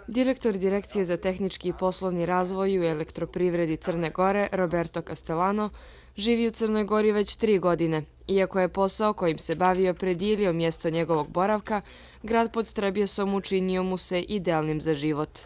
Direktor Direkcije za tehnički i poslovni razvoj u elektroprivredi Crne Gore, Roberto Castellano, živi u Crnoj Gori već 3 godine. Iako je posao kojim se bavio predilio mjesto njegovog boravka, grad pod Trebjesom učinio mu se idealnim za život.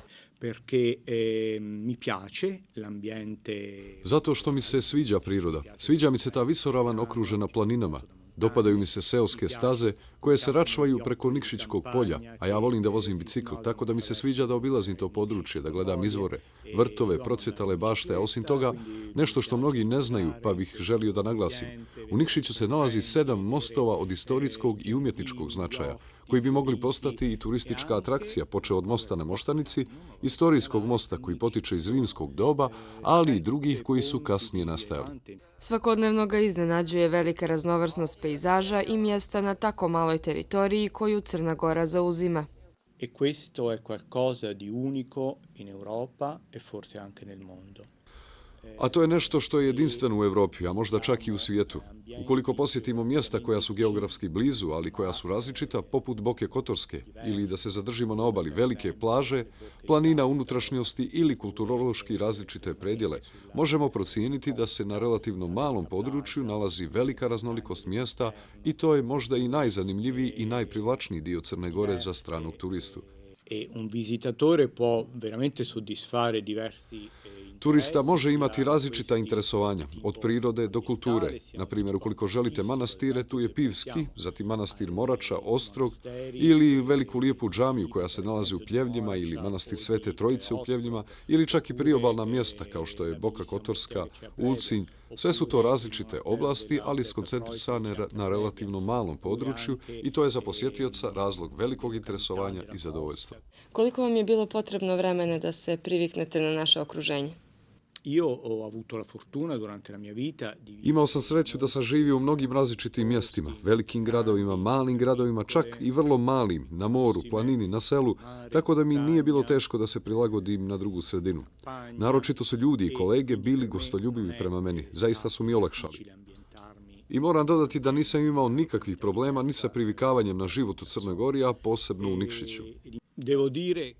Zato što mi se sviđa priroda. Sviđa mi se ta visoravan okružena planinama. Dopadaju mi se seoske staze koje se račvaju preko Nikšićkog polja, a ja volim da vozim bicikl, tako da mi se sviđa da obilazim to područje, da gledam izvore, vrtove, procvjetale bašte, a osim toga nešto što mnogi ne znaju, pa bih želio da naglasim. U Nikšiću se nalazi 7 mostova od istorijskog i umjetničkog značaja, koji bi mogli postati i turistička atrakcija, počev od mosta na Moštanici, istorijskog mosta koji potiče iz rimskog doba, ali i drugih koji su kasnije nastajali. Svakodnevno ga iznenađuje velika raznovrsnost pejzaža i mjesta na tako maloj teritoriji koju Crna Gora zauzima. E questo è qualcosa di unico in Europa e forse anche nel mondo. A to je nešto što je jedinstveno u Evropi, a možda čak i u svijetu. Ukoliko posjetimo mjesta koja su geografski blizu, ali koja su različita, poput Boke Kotorske, ili da se zadržimo na obali velike plaže, planina unutrašnjosti ili kulturološki različite predjele, možemo procijeniti da se na relativno malom području nalazi velika raznolikost mjesta i to je možda i najzanimljiviji i najprivlačniji dio Crne Gore za stranog turistu. Un visitatore può veramente soddisfare diversi. Turista može imati različita interesovanja, od prirode do kulture. Na primjer, ukoliko želite manastire, tu je Pivski, zatim manastir Morača, Ostrog, ili veliku lijepu džamiju koja se nalazi u Pljevljima, ili manastir Svete Trojice u Pljevljima, ili čak i priobalna mjesta kao što je Boka Kotorska, Ulcinj. Sve su to različite oblasti, ali skoncentrisane na relativno malom području i to je za posjetioca razlog velikog interesovanja i zadovoljstva. Koliko vam je bilo potrebno vremena da se priviknete na naše okruženje? Imao sam sreću da sam živio u mnogim različitim mjestima, velikim gradovima, malim gradovima, čak i vrlo malim, na moru, planini, na selu, tako da mi nije bilo teško da se prilagodim na drugu sredinu. Naročito su ljudi i kolege bili gostoljubivi prema meni, zaista su mi olakšali. I moram dodati da nisam imao nikakvih problema ni sa privikavanjem na život u Crnoj Gori, a posebno u Nikšiću.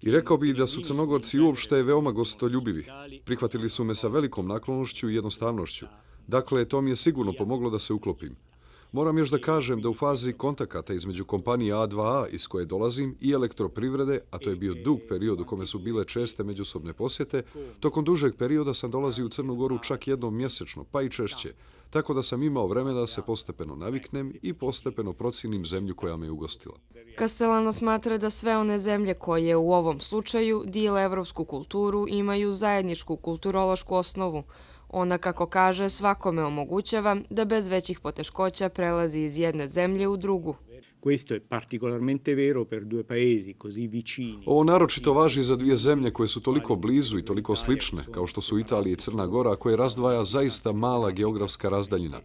I rekao bih da su Crnogorci uopšte veoma gostoljubivi. Prihvatili su me sa velikom naklonošću i jednostavnošću. Dakle, to mi je sigurno pomoglo da se uklopim. Moram još da kažem da u fazi kontakata između kompanije A2A iz koje dolazim i elektroprivrede, a to je bio dug period u kome su bile česte međusobne posjete, tokom dužeg perioda sam dolazio u Crnu Goru čak jednom mjesečno, pa i češće, tako da sam imao vremena da se postepeno naviknem i postepeno procijenim zemlju koja me ugostila. Castellano smatra da sve one zemlje koje u ovom slučaju dijele evropsku kulturu imaju zajedničku kulturološku osnovu. Ona, kako kaže, svakome omogućava da bez većih poteškoća prelazi iz jedne zemlje u drugu. Ovo naročito važi za dvije zemlje koje su toliko blizu i toliko slične, kao što su Italija i Crna Gora, koje razdvaja zaista mala geografska razdaljina.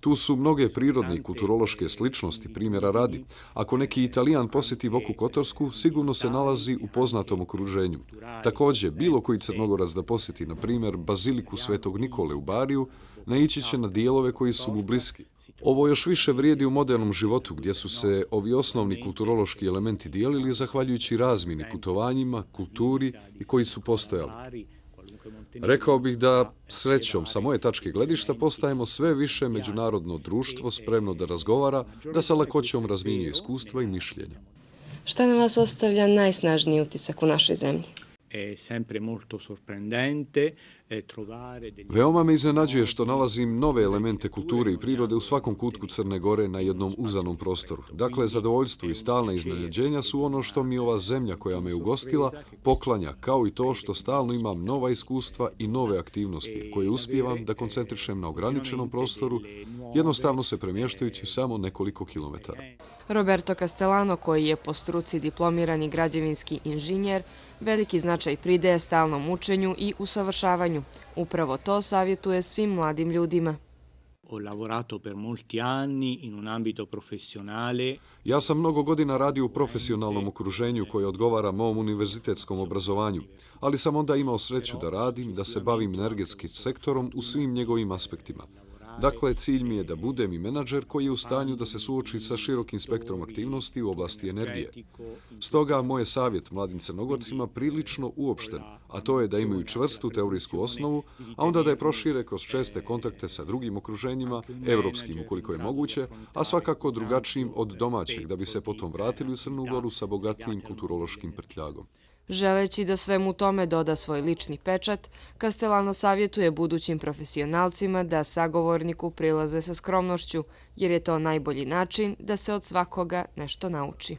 Tu su mnoge prirodne i kulturološke sličnosti, primjera radi. Ako neki Italijan posjeti Boku Kotorsku, sigurno se nalazi u poznatom okruženju. Također, bilo koji Crnogorac da posjeti, na primjer, Baziliku Svetog Nikole u Bariju, naići će na dijelove koji su mu bliski. Ovo još više vrijedi u modernom životu, gdje su se ovi osnovni kulturološki elementi dijelili zahvaljujući razmjeni, putovanjima, kulturi i koji su postojali. Rekao bih da, srećom, sa moje tačke gledišta, postajemo sve više međunarodno društvo spremno da razgovara, da sa lakoćom razmjenjuje iskustva i mišljenja. Šta na vas ostavlja najsnažniji utisak u našoj zemlji? Veoma me iznenađuje što nalazim nove elemente kulture i prirode u svakom kutku Crne Gore na jednom uzanom prostoru. Dakle, zadovoljstvo i stalna iznenađenja su ono što mi ova zemlja koja me ugostila poklanja, kao i to što stalno imam nova iskustva i nove aktivnosti koje uspijevam da koncentrišem na ograničenom prostoru, jednostavno se premještajući samo nekoliko kilometara. Roberto Castellano, koji je po struci diplomirani građevinski inženjer, veliki značaj pridaje stalnom učenju i usavršavanju. Upravo to savjetuje svim mladim ljudima. Ja sam mnogo godina radio u profesionalnom okruženju koje odgovara mom univerzitetskom obrazovanju, ali sam onda imao sreću da radim, da se bavim energetskim sektorom u svim njegovim aspektima. Dakle, cilj mi je da budem i menadžer koji je u stanju da se suoči sa širokim spektrom aktivnosti u oblasti energije. Stoga, moj je savjet mladim Crnogorcima prilično uopšten, a to je da imaju čvrstu teorijsku osnovu, a onda da je prošire kroz česte kontakte sa drugim okruženjima, evropskim ukoliko je moguće, a svakako drugačijim od domaćeg, da bi se potom vratili u Crnu Goru sa bogatijim kulturološkim prtljagom. Želeći da svemu tome doda svoj lični pečat, Castellano savjetuje budućim profesionalcima da sagovorniku prilaze sa skromnošću, jer je to najbolji način da se od svakoga nešto nauči.